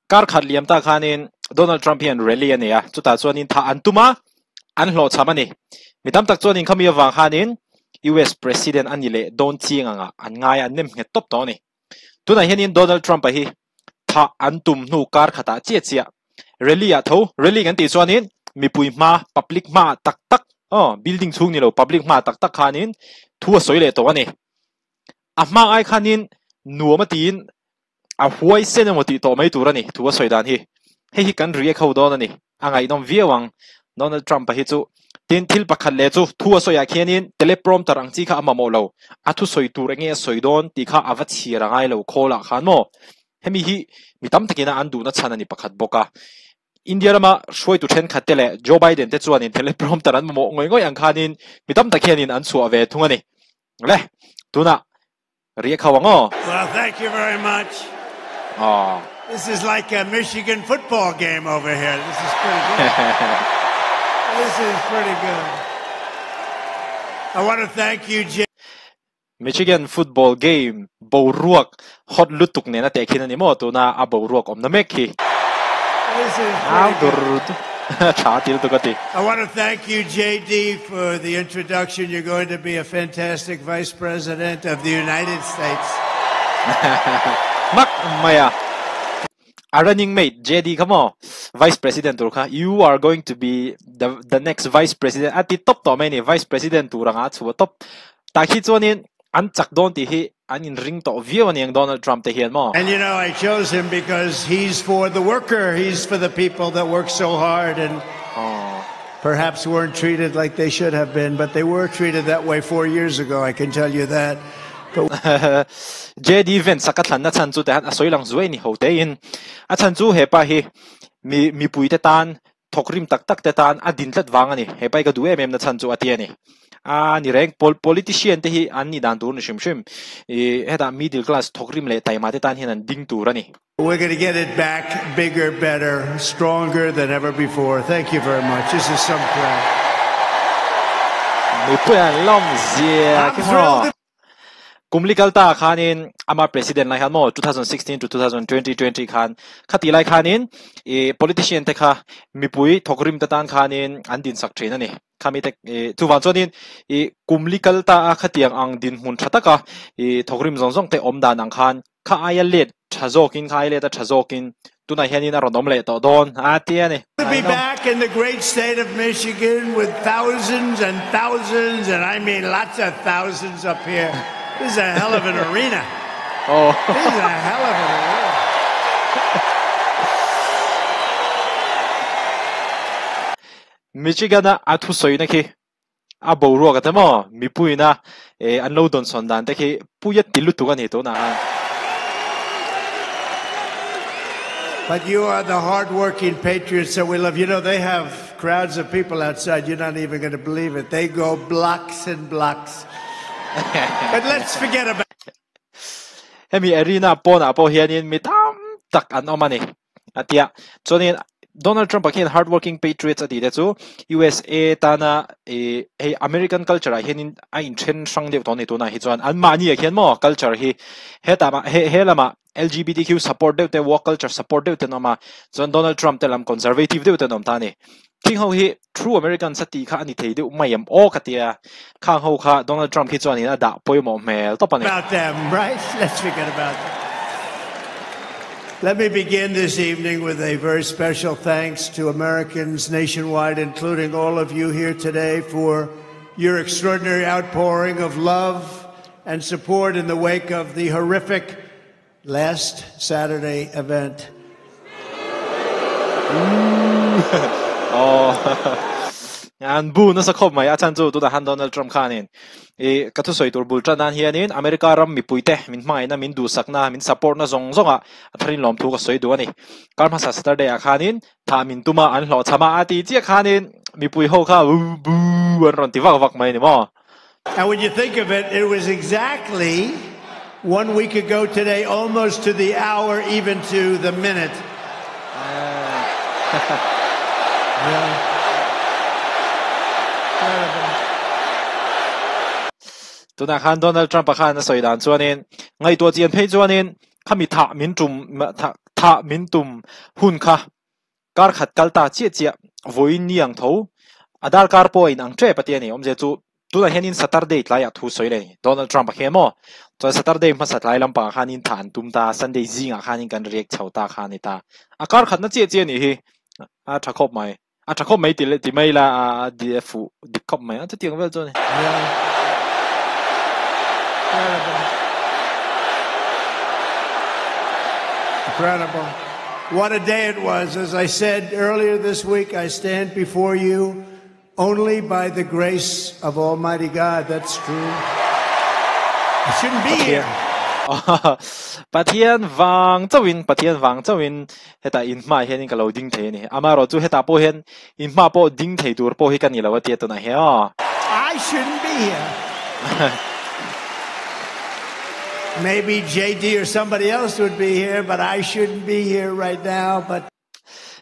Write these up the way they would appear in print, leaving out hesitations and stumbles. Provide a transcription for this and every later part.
Kar khat liam ta khanin Donald Trump hian rally a nei a, chutah chuanin thah an tum a, an hlawhchham a ni. Mi tam tak chuanin khami avang khanin US President a ni leh dawn chiang anga an ngai a, an nem nghet tawp tawh a ni. Tunah hianin Donald Trump-a hi thah an tum hnu kar khatah chiah chiah rally ah tho, rally kan tih chuanin mipui hma, public hma tak tak, aw building chhung ni lo public hma tak tak khanin thu a sawi leh tawh a ni. A hma ai khanin nuam a tiin A huaisen emaw tih tawh mai tur a ni, thu a sawi dan hi. Hei hi kan react ho dawn a ni. A ngaihnawm viau ang. Donald Trump-a hi chu. Tin, thil pakhat leh chu, thu a sawiah khianin teleprompter ang chi kha a mamawh lo. A thusawi tur enge a sawi dawn tih kha a va chhiar a ngai lo khawlah khan maw? Hemi hi mi tam takin a an duhna chhan a ni pakhat bawk a. India rama hruaitu thenkhat te leh Joe Biden te chuanin teleprompter an mamawh ngawih ngawih ang khanin mi tam tak hianin an chhuah ve thung a ni. Le, tunah Riak ho ang aw. Well, thank you very much. Aw. This is like a Michigan football game over here. This is pretty good. This is pretty good. I want to thank you, Jim. Michigan football game boruak hot lutuk nena tehkhin a ni maw tuna a boruak awmna mek hi. This is Au pretty dur good. tha til tuk a ti. I want to thank you, JD, for the introduction. You're going to be a fantastic Vice President of the United States. Mak mai a. A running mate JD kha maw Vice President tur kha you are going to be the the next Vice President a ti tawp tawh mai a ni. Vice President tur anga a chhuah tawp. Tah khi chuanin an chak dawn tih hi an inring tawh viau a ni ang Donald Trump te hian maw. And you know, I chose him because he's for the worker, he's for the people that work so hard and perhaps weren't treated like they should have been, but they were treated that way four years ago, I can tell you that. But JD Vance a ka thlanna chhan chu tihian a sawi lang zuai ni ho tein. A chhan chu hepa hi mi mipui te tan thawkrim tak tak te tan a din tlat vang a ni. He pai ka duh em em na chhan chu a ti a ni. A ni reng, pol politician te hi an nih dan tur a ni hrim hrim. Ih hetah middle class thawkrim leh taima te tan hian an ding tur a ni. We're going to get it back bigger, better, stronger than ever before. Thank you very much. This is some crowd. Mipui an lawm zia I'm khi maw. thrilled to Kum li kal ta khanin ama president lai khan maw 2016 to 2020 khan khati lai khanin i politician te kha mipui thawkrim te tan khanin an din sak thin ani khami te chuwang chuanin i kum li kal ta a khatiang ang din hmun tha taka i thawkrim zawng zawng te awm dan ang khan kha aia let tha zawkin kha aia let a tha zawkin tunah hianin a rawn awm leh tawh dawn a ti a ni. To be back in the great state of Michigan with thousands and thousands and I mean lots of thousands up here. This is a hell of an arena. Oh. This is a hell of an arena. Michigan a a thusawina khi A boruak a te maw? Mipuiina an lo dawnsawn dan te khi pui a ti lutuk a ni tunah khan. But you are the hardworking patriots that we love. You know, they have crowds of people outside. You're not even going to believe it. They go blocks and blocks. But let's forget about Hemi arena pawnah pawh hianin mi tam tak an awm a ni. A ti a. Chuanin Donald Trump-a khian hardworking patriots a tih te chu USA tana ih hei American culture ah hianin a inthen hrang deuh tawh a ni tunah hi chuan anmahni ah khian maw culture hi hetah mah he he lamah LGBTQ support deuh te woke culture support deuh te an awm a chuan Donald Trump te lam conservative deuh te an awm ta a ni. Khing ho hi true Americans a tih kha a ni thei deuh mai em aw ka tia khang ho kha Donald Trump khi chuanin a dah pawimawh hmel tawp a ni. About them, right? Let's forget about them. Let me begin this evening with a very special thanks to Americans nationwide, including all of you here today, for your extraordinary outpouring of love and support in the wake of the horrific last Saturday event. An bu nasa khawp mai a chhan chu tunah khan Donald Trump khanin i ka thusawi tur bul tan nan hianin America ram mipuite min hmangaihna min duhsakna min support na zawng zawngah a tharin lawmthu ka sawi duh a ni. Kar hmasa Saturday ah khanin thah min tum a an hlawhchham a a ti chiah khanin mipui ho kha bu an rawn ti vak vak mai a ni maw. And when you think of it, it was exactly one week ago today, almost to the hour, even to the minute. Yeah. Tunah khan Donald Trump-a khan a sawi dan chuanin ngaihtuah chian phei chuanin khami thah min tum thah Thah min tum hun kha kar khat kal ta chiah chiah vawiin ni ang tho a darkar pawh a in ang tep a ti a ni. Awmzia chu tunah hianin Saturday tlaiah thu sawi leh a ni. Donald Trump a khi emaw chuan Saturday hmasa tlai lampangah khanin thah an tum ta, Sunday zingah khanin kan react chho ta kha a ni ta. A kar khatna chiah chiah a nih hi. A tha khawp mai. A tha khawp mai ti leh ti mai ila a a fuh dik khawp mai a chutiang vel chu a ni. Incredible. What a day it was. As I said earlier this week, I stand before you only by the grace of Almighty God. That's true. I shouldn't be here. Pathian vang chauhin, Pathian vang chauhin hetah in hmaah hianin ka lo ding thei a ni. Amaherawh chu hetah pawh hian in hma pawh ding thei tur pawh hi ka ni lo a tia tunah hian aw. I shouldn't be here. Maybe JD or somebody else would be here, but I shouldn't be here right now. But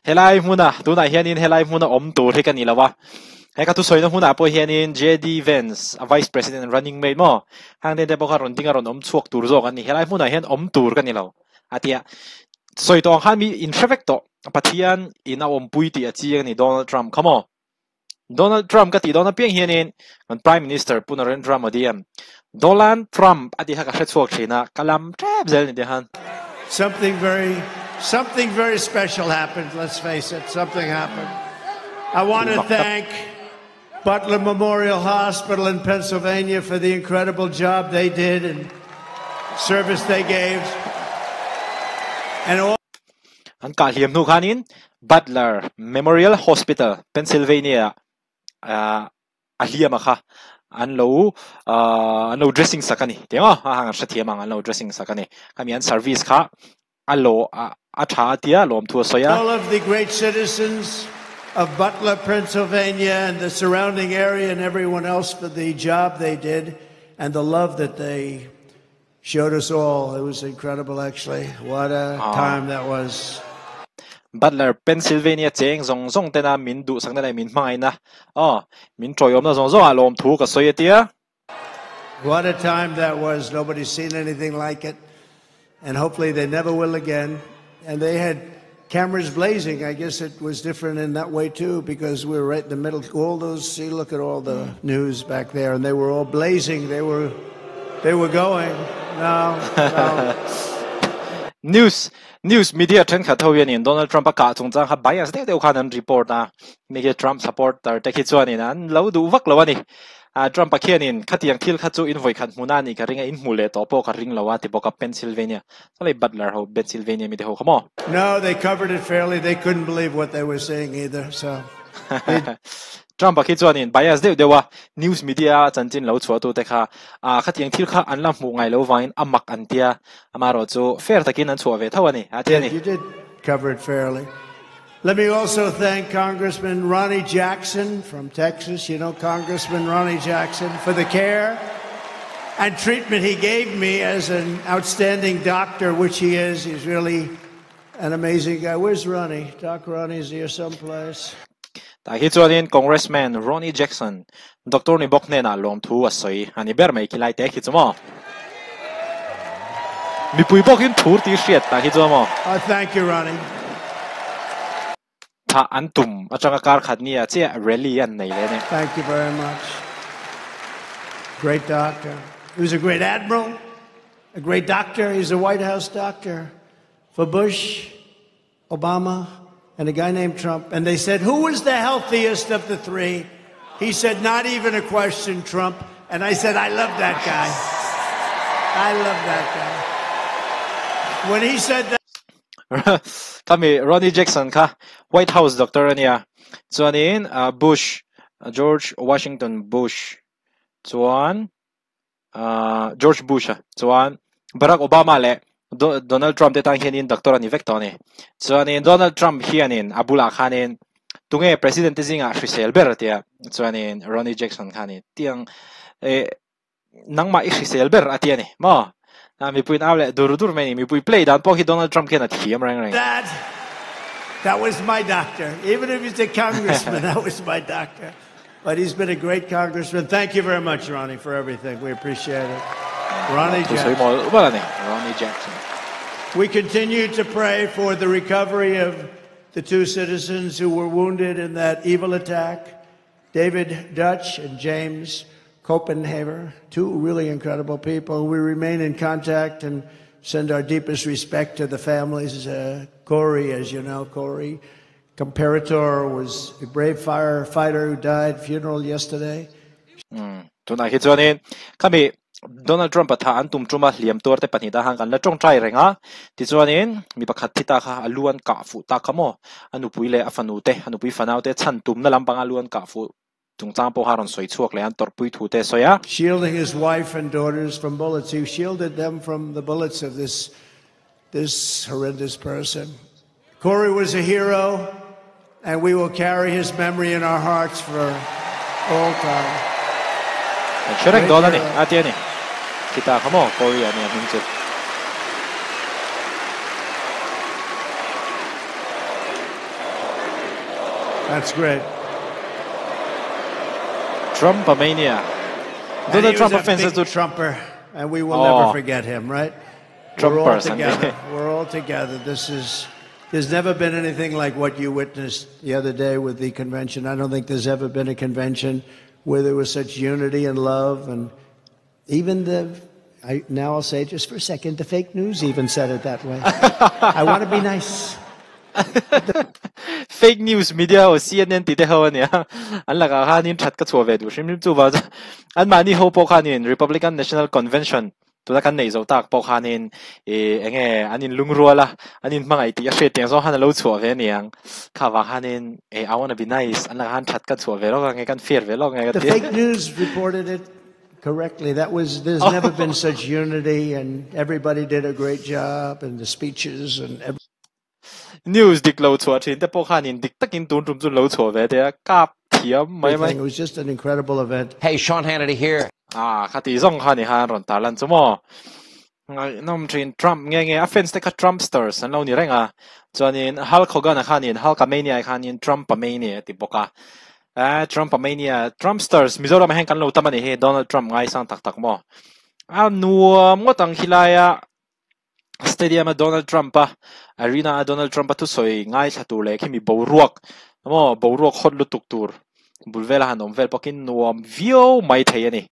Helai hmuna, tunah hianin helai hmuna awm tur hi ka ni lo a. He ka thusawina hmunah pawh hianin JD Vance, a Vice President running mate maw? Hang ten te pawh kha rawn ding a rawn awm chhuak tur zawk an ni. Helai hmunah hian awm tur ka ni lo a ti a. Sawi tawh ang khan mi inhre vek tawh. Pathian in a awmpui tih a chiang a ni Donald Trump kha maw? Donald Trump ka tih dawn apiang hianin kan Prime Minister Pu Narendra Modi an Dolan Trump a tih kha ka hre chhuak thin a, ka lam tep zel ni tih khan. Something very something very special happened, let's face it, something happened. I want to thank Butler Memorial Hospital in Pennsylvania for the incredible job they did and service they gave. And all An kah hliam hnu khanin Butler Memorial Hospital, Pennsylvania ah a hliam a kha an lo an lo dressing sak a ni tih ang aw a hang hrethiam ang an lo dressing sak a ni. Khami an service kha a law a tha a tia lawmthu a sawi a. All of the great citizens of Butler, Pennsylvania and the surrounding area and everyone else for the job they did and the love that they Showed us all. It was incredible actually. What a time that was. Butler, Pennsylvania cheng zawng zawng tena min duhsakna leh min hmangaihna, aw, min tawiawmna zawng zawngah lawmthu ka sawi a tia. What a time that was. Nobody's seen anything like it. And hopefully they never will again. And they had cameras blazing. I guess it was different in that way too, because we were right in the middle. All those, see, look at all the news back there, and they were all blazing. They were, they were going. No, no. News news media thenkhat ho hianin Donald Trump a kah chungchang kha bias deuh deuh khan an report a, mi khi Trump supporter te khi chuanin an lo duh vak lo a ni. Trump-a khianin khatiang thil kha chu in vawikhat hmun a nih ka ring a, in hmu leh tawh pawh ka ring lo a ti bawk a, Pennsylvania Salai Butler ho Pennsylvania mi te ho kha maw? No, they covered it fairly. They couldn't believe what they were seeing either. So they Trump-a khi chuanin bias deuh deuh a, news media a chanchin lo chhuah tute kha khatiang thil kha an la hmuh ngai lo vangin a mak an tia, amaherawh chu fair takin an chhuah ve tho a ni, a ti a ni. You did cover it fairly. Let me also thank Congressman Ronnie Jackson from Texas. You know Congressman Ronnie Jackson for the care and treatment he gave me as an outstanding doctor, which he is. He's really an amazing guy. Where's Ronnie? Doc Ronnie's here someplace. Tah hi chuanin Congressman Ronnie Jackson, Doctor ni bawk hnenah lawmthu a sawi a ni ber mai khi lai te khi chu maw? Mipui bawkin phur tih hriat tah hi chu maw? Thank you Ronnie. Thah an tum atanga kar khat nia chiah rally an nei leh a ni. Thank you very much. Great doctor. He was a great admiral, a great doctor. He's a White House doctor for Bush. Obama and a guy named Trump. And they said, Who was the healthiest of the three? He said, Not even a question, Trump. And I said, I love that guy. I love that guy. When he said that. Kami Ronnie Jackson kha White House doctor ania chuanin Bush George Washington Bush chuan George Bush a chuan Barack Obama leh Donald Trump te tan hianin doctor a ni vek tawh a ni. Chuanin Donald Trump hianin a bulah khanin tunge president te zingah hrisel ber a tia chuanin Ronnie Jackson khanin tiang eh nangmah i hrisel ber a ti a ni maw? Mipuiin au leh dur dur mai a ni. Mipui play dan pawh hi Donald Trump khian a thiam reng reng. That that was my doctor. Even if he's a congressman, that was my doctor. But he's been a great congressman. Thank you very much, Ronnie, for everything. We appreciate it. Ronnie Jackson. Ronnie Jackson. We continue to pray for the recovery of the two citizens who were wounded in that evil attack, David Dutch and James Copenhaver, two really incredible people. We remain in contact and send our deepest respect to the families. Uh, Corey, as you know, Corey Comparator was a brave firefighter who died funeral yesterday. Mm. Tunah hi chuanin khami Donald Trump-a thah an tum ṭuma hliam tuarte pahnihah khan kan la ṭawngṭai reng a, tichuanin mi pakhat thi ta kha a lu an kah fuh ta kha maw? A nupui leh a fanute, a nupui fanaute chhan tumna lampanga lu an kah fuh chungchang pawh kha a rawn sawi chhuak leh a, an tawrhpui thu te a sawi a. Shielding his wife and daughters from bullets, he shielded them from the bullets of this this horrendous person. Corey was a hero and we will carry his memory in our hearts for all time. Kan hre reng dawn a ni, a ti a ni. Khita kha maw Corey a nia hming chu. That's great. Trump a mai nia. Donald Trump a fans chu Trumper and we will never forget him, right? We're all Trumpers an ni. together. We're all together. This is there's never been anything like what you witnessed the other day with the convention. I don't think there's ever been a convention where there was such unity and love and even the I, now I'll say just for a second, the fake news even said it that way. I want to be nice. Fake news media ho CNN tih te ho ania an lakah khanin that ka chhuah ve duh hrim hrim chu vang chuan anmahni ho pawh khanin Republican National Convention Tuna kan neih zawh tak pawh khanin ih eng nge an inlungrual a, an inhmangaih tih a hriat tiang zawng khan a lo chhuah ve aniang. Kha vang khanin eh I wanna be nice an lakah khan that ka chhuah ve lawk ang nge kan fair ve lawk nge ka The ti. fake news reported it correctly. That was there's never been such unity and everybody did a great job and the speeches and every News dik lo chhuah thin te pawh khanin dik takin tun tum chu lo chhuah ve te a, kap thiam mai mai. It was just an incredible event. Hey, Sean Hannity here. Ah, kha ti zawng kha ni khan rawn tar lan chu maw. Ngaihnawm thin Trump nge nge a fans te kha Trumpsters an lo ni reng a. Chuanin Hulk Hogan a khanin Hulkamania khanin Trumpamania a ti bawk a. Eh, Trumpamania, Trumpsters Mizoram ah hian kan lo tam a ni hi Donald Trump ngaisang tak tak maw. A nuam ngawt ang khilaia Stadium a Donald Trump a arena a Donald Trump a thusawi ngaithla tur leh khimi boruak maw boruak hawt lutuk tur bul vela han awm vel bawkin nuam viau mai thei a ni.